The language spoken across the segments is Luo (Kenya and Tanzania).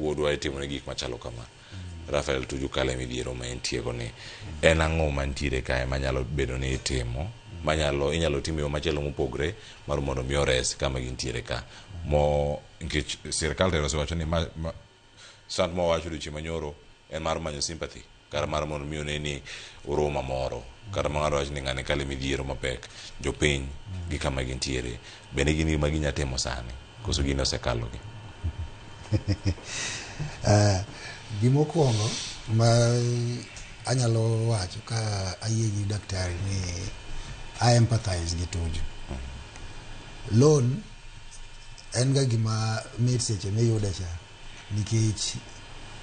Wuodwa itimo ne gik machalo kama. Rafael Tuju kale midhiero ma entiego ni en ang'o mantiere kae manyalo bedo ni itimo manyalo inyalo tim e yo machielo mopogre mar mondo mi ores kama gintiere ka mo nikech sirkal tero osewacho ni ma, ma, sant mowacho odiochieng' manyoro en mar manyo sympathy kar mar mondo mi one ni uruma moro kata ma ng'ato wacho ni ng'ani kale midhiero mapek jopiny gi kama gintiere bende gin gima ginya timo sani koso gini osekalogi. Gimokwongo ma anyalo wacho ka ayie gi daktari ni I empathize gi Tuju. Loan en ga gima mit seche miyude cha nikech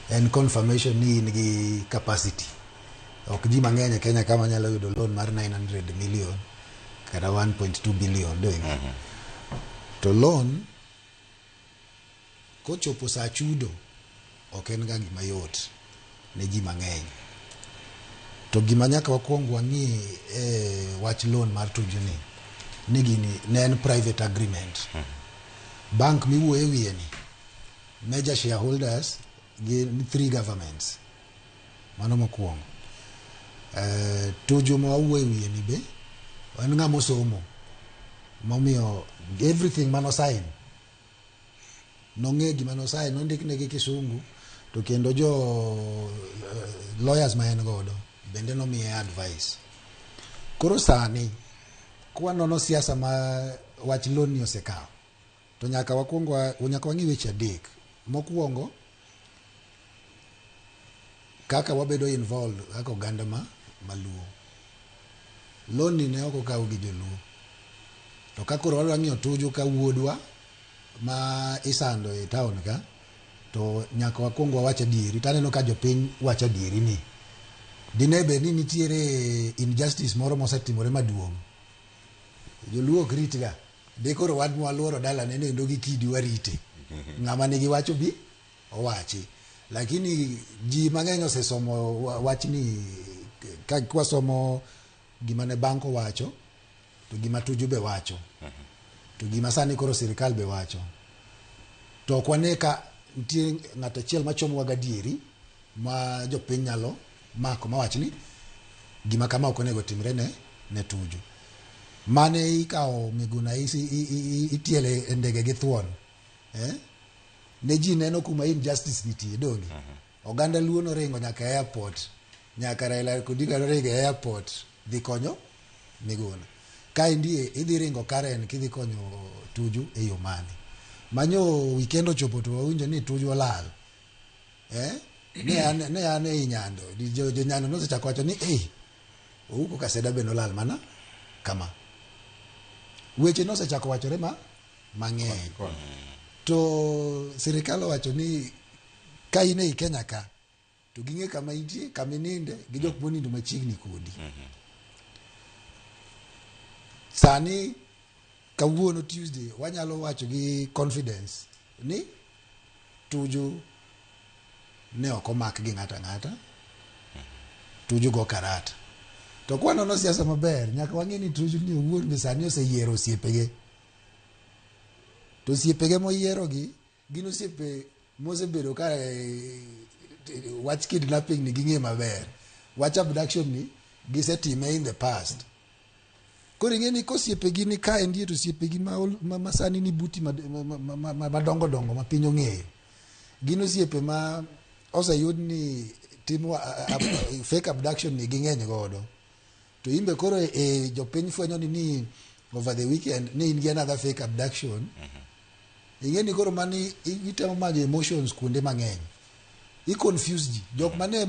en confirmation ni in gi capacity. Ok ji mang'eny e Kenya ka manyalo yudo loan mar 900 million kata 1.2 billion donge. To loan kochopo saa chudo ok en ga gima yot ne ji mang'eny. To gima nyaka wakwong wang'i e wach loan mar Tuju ni, ni gini ne en private agreement. Bank miwuoye wiye ni, major shareholders gin three governments. Mano mokwongo. Tuju ma wawuoye wiye ni be, en ng'ama osomo. Momiyo everything mano sign, nong'e gima nosign, nondikne gi kisungu, to kendo jo lawyers ma en godo bende nomiye advice. Koro sani, kwanono siasa ma wach loan ni osekawo, to nyaka wakwong nyaka wang'i weche adek. Mokwongo, kaka wabedo involved kaka oganda ma maluo. Loan ni ne ok okaw gi joluo. To ka koro wadwa ng'iyo Tuju ka wuodwa ma isando e town ka, to nyaka wakwong wawach adieri. To aneno ka jopiny wacho adieri ni dine bed ni nitiere injustice moro mosetimore maduong'. Joluo ok rit ga. De koro wan mwaluoro dalane nendo gi kidi warite. Ng'ama nigi wach obi owachi. Lakini ji mang'eny osesomo wachni ka kwasomo gima ne bank owacho to gima Tuju be wacho to gima sani koro sirikal be wacho to ok wane ka nitie ng'at achiel machomowa gadieri ma jopiny nyalo mako mawach ni gima kama ok onego timre ne Tuju. Mane ikawo Miguna itiele e ndege gi thuon, eh? Ne ji neno kuma injustice nitie donge. Oganda Luo noringo nyaka airport, nyaka Raila Odinga noringo e airport dhi konyo Miguna. Kaendi idhi ringo Karen kidhi konyo Tuju e yo mane? Manyo weekend ochopo to wawinjo ni Tuju olal. Eh? Ne an ei Nyando, jo Nyando nosechako wacho ni eh, Ouko Kaseda be nolal mana kama. Weche nosechako wachore ma mang'eny. To sirikal owacho ni ka in ei Kenya ka to ging'e kama intie, kama ininde gi jok monindo machiegni kodi. Sani kawuono Tuesday wanyalo wacho gi confidence ni Tuju ne ok omak gi ng'ato ang'ata. Tuju go karata. To kwanono siasa maber, nyaka wang'e ni Tuju ni owuon be sani oseyiero osiepege. To osiepege moyierogi gin osiepe mosebedo ka wach kidnapping ni ging'e maber. Wach abduction ni gisetime in the past. Koro ing'e ni kosiepegi ni kaendi to osiepegi ma sani ni buti madongo dongo ma piny ong'eyo. Gin osiepe ma oseyud ni timo fake abduction ni ging'eny godo. To imbe koro e jopiny fwenyo ni over the weekend ni in gi another fake abduction. Ing'e ni koro mani itemo manyo emotions kuonde mang'eny. I confuse ji. Jok mane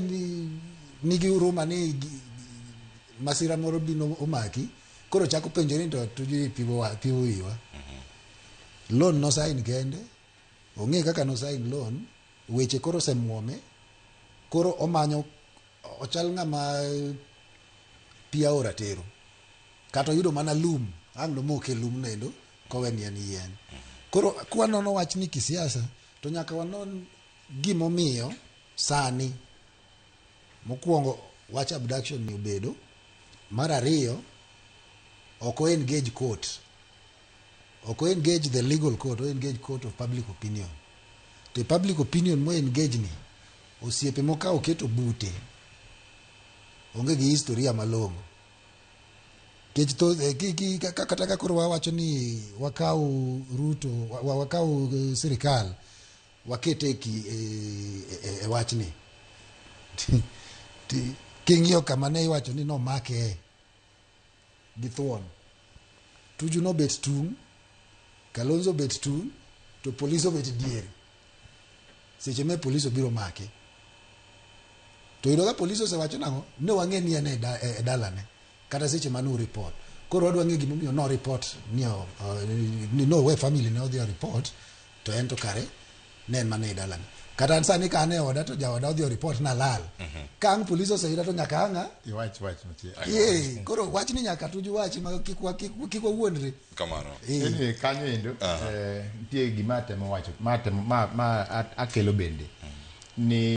nigi huruma ni masira moro bino omaki, koro chako penjore ni to Tuju piwo wiwa. Loan no sign kende, ong'e kaka no sign loan, weche koro osemuome, koro omanyo ochal ng'ama pi aora tero. Kata oyudo mana lum, ang' nomoke lum noendo kowe ni en yien. Koro kwanono wach ni kisiasa, to nyaka wanon gimomiyo sani mokwongo wach abduction ni obedo. Mar ariyo, ok o engage court. Ok o engage the legal court, o engage court of public opinion. To e public opinion mo engage ni, osiepe mokawo oketo bute onge gi historia malong'o. Nikech thoth kata ka koro wawacho ni wakaw Ruto, wakaw sirikal wakete e wachni. King'iyo kama ne iwacho ni nomake gi thuon, Tuju nobet tung', Kalonzo obet tung', to polis obet diere. Seche ma polis obiro make. To yudo ka polis osewacho nang'o? Ne wang'e ni en e dalane. Kata seche mane u report. Koro wadwa ng'e gimomiyo no report ni no we family ne odhi o report to en to kare ne en mana e dalane. Kata an sani ka an e oda to jaoda odhi o report nalal. Ka ang' polis oseyuda to nyaka ang'a Iwach wach machielo. Ee, koro wachni nyaka Tuju wachi ma kik wawuondre. Kamano. Anyway, kanyo endo nitie gima atemo wacho ma atemo ma akelo bende ni.